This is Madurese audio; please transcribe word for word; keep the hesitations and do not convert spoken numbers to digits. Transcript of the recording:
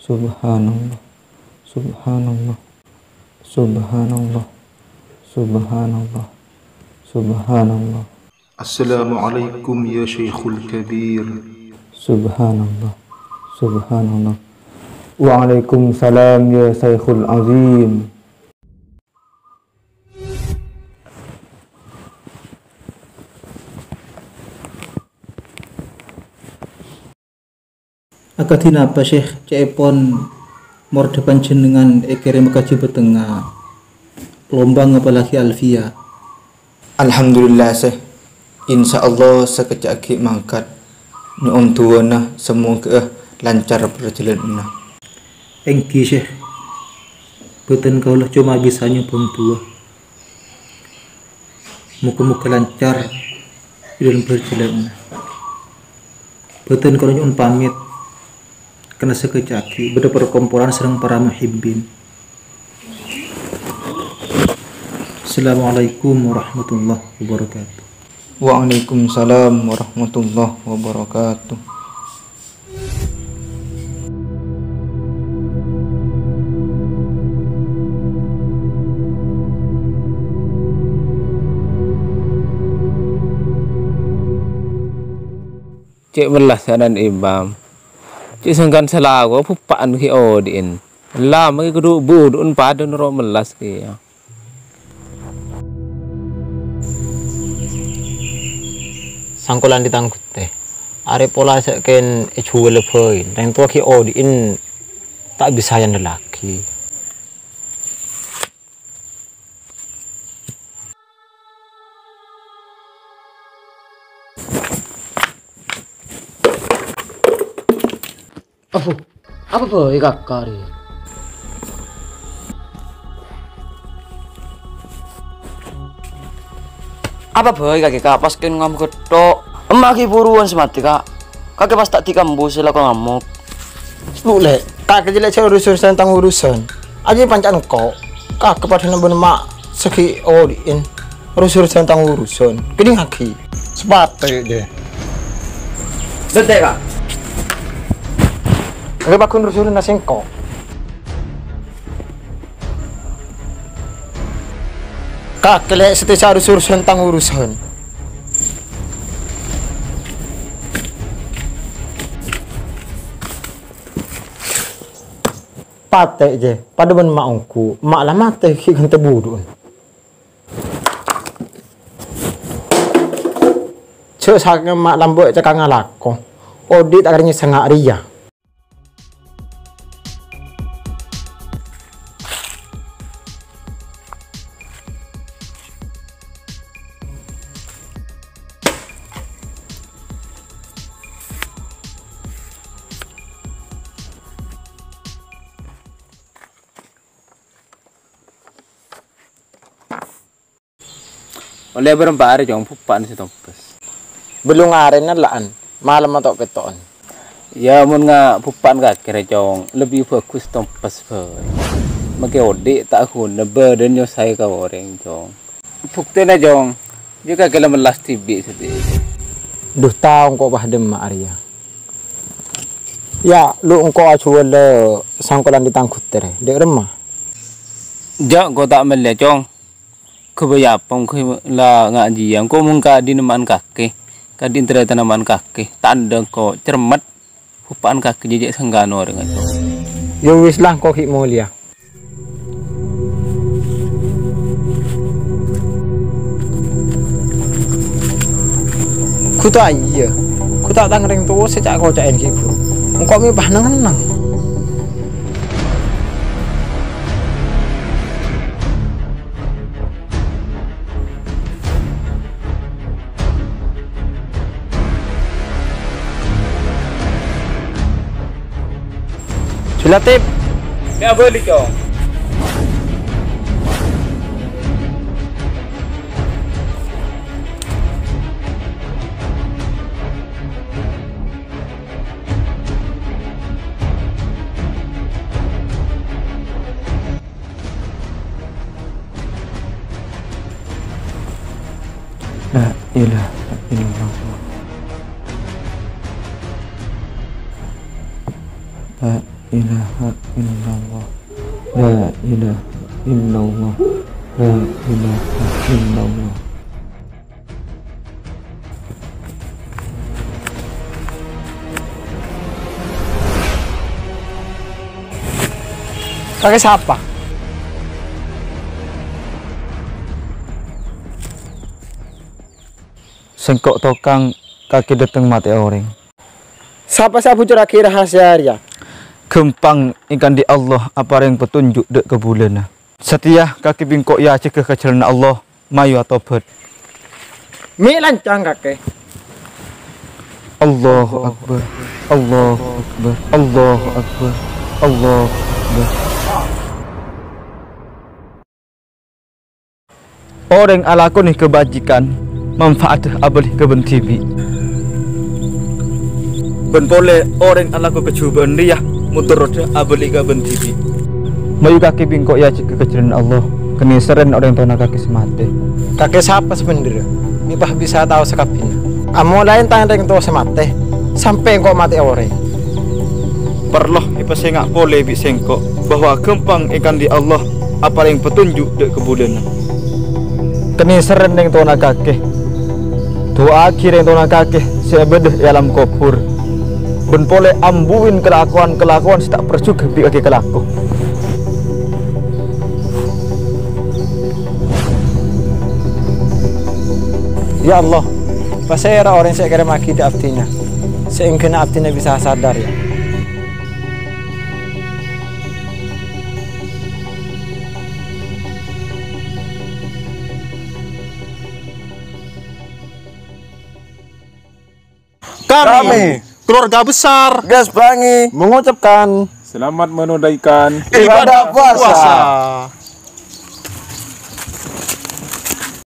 Subhanallah. Subhanallah. Subhanallah. Subhanallah. Subhanallah. Assalamualaikum ya Syaikhul Kabir. Subhanallah. Subhanallah. Waalaikumsalam ya Syaikhul Azim. Akadhi napa, Syekh, ca'èpon moredda panjhennengngan èkèrèm ka Jhâbâ Tengnga, lombang apalagi Alfiyah? Alhamdulillah, Syekh. Insyaallah, sakejjhâ' aghi' mangkat. Nyo'on du'ana, samoghâ lancar parjhâlânanna. Èngghi, Syekh. Bhâdhân kaulâ coma bisa nyo'on du'a. Moghâ-moghâ lancar è dâlem parjhâlânanna. Bhâdhân kaulâ nyo'on pamit, karna sakejjhâ' aghi' bâdâ perkompolan sareng para muhibbin. Assalamualaikum warahmatullahi wabarakatuh. Waalaikumsalam warahmatullahi wabarakatuh. Cè' mellas kanan imam. Cè' sangkan salawa buppa'an ghi' odi'in. Lama ghi' kodhu budhu'en padâ noro' mellas kèya. Sangkolan di tanggutte. Arè pola sè kèn èjhuwâlâ bhâi. Rèng towa ghi' odi'in ta' bisa èandellaghi. Abu, apa bhâi kaka rè? Apa bhâi kakè, Ka'? Pas kèng ngamuk tok. Emma' ghi' buruwân sè matè, Ka'. Kakè pas ta' dikambus sè lako ngamuk. Lu, Lè', kakè jâ' lè' sè urus-urusan tang urusan. Ajâ panca'an engko'. Kakè padâna bân emma' sè ghi' odi'in. Urus-urusan tang urusan. Kèdhingngaghi. Sapatè, Jè. Dâddhi, Ka'. Kakè paghun urus-urusan sèngko'. Kakè lè' sè tèsa urus-urusan tang urusan. Patè, Jè. Padâ bân emma' ongghu. Emma' la matè ghi' ghântè budhu'en. Jâ' sakèng emma' lambâ' cèkanga lako. Odi' ta' kèra nyèsanga rèya. Ollè bârâmpa arè, Cong, buppa'an sè tompes? Bâllung arèna la'an, malemma to'-petto'an. Iyâ, mon nga' buppa'an kakè rè, Cong, lebbi bhâghus tompes bhâi. Makè odi' ta' ghuna, bâdâna nyosaè ka orèng, Cong. Buktèna, Cong, iyâ kakè la mellas dhibi' satèya. Dhu, tao engko' pas dâ' emma' arèya. Iyâ, lu engko' ajhuwâlâ sangkolan di tanggutte rè, dâ' remma? Jâ' engko' ta' mellèya, Cong. Ghâbây apa engko' la ngajhiyâ, engko' mon ka'dinto emma'an kakè, ka'dinto tarètan emma'an kakè, ta' endâ' engko' cermet, buppa'an kakè jhâ' sangkan orèng aco. Ya wis lah, engko' ghi' molèya. Ghu ta' iyâ, ghu ta' tang rèng towa sè ca'-koca'èn ghi' buru. Engko' mè' pas neng-enneng. Jhulatip. Mè' abâli, Cong. La ilaha illallah. La ilaha illallah. La ilaha illallah. La ilaha illallah. Kakè sapa? Sèngko' tokang kakè dâteng matè'è orèng. Sapa sè abhuccorraghi rahasia rèya? Ghâmpang èkandi Allah aparèng petunjuk dâ' ka bulâna. Satèya kakè bi' sèngko' èajhâghâ ka jhâlânna Allah, mayu atobhât. Mè' lancang kakè. Allahu Akbar, Allahu Akbar, Allahu Akbar, Allahu Akbar. Orèng alakonè kabâjikân, manfaatta abâli ka bân dhibi'. Bân polè orèng alako kajhubâ'ân rèya motorroda abâli ka bân dhibi'. Mayu kakè bi' sèngko' èajhâghâ ka jhâlânna Allah, kènèserrèn orèng towana kakè sè matè. Kakè sapa sabhendherra? Mè' pas bisa tao sakabbhiyânna. Amolaè tang rèng towa sè matè, sampè' sèngko' matè'è orèng. Parlo èpasènga' polè bi' sèngko' bahwa ghâmpang èkandi Allah aparèng petunjuk dâ' ka bulâna. Kènèserrèn rèng towana kakè. Du'aaghi rèng towana kakè sè bâdâ è alam kobhur. Bân polè ambuin kalakowan-kalakowan sè ta' parjhughâ bi' kakè kalako. Ya Allah, pasèra orèng sè èkèrèmmaghi dâ' abdhina, saèngghâna abdhina bisa sadar, ya. Kami, Kami, keluarga besar Gas Pelangi mengucapkan selamat menunaikan ibadah puasa.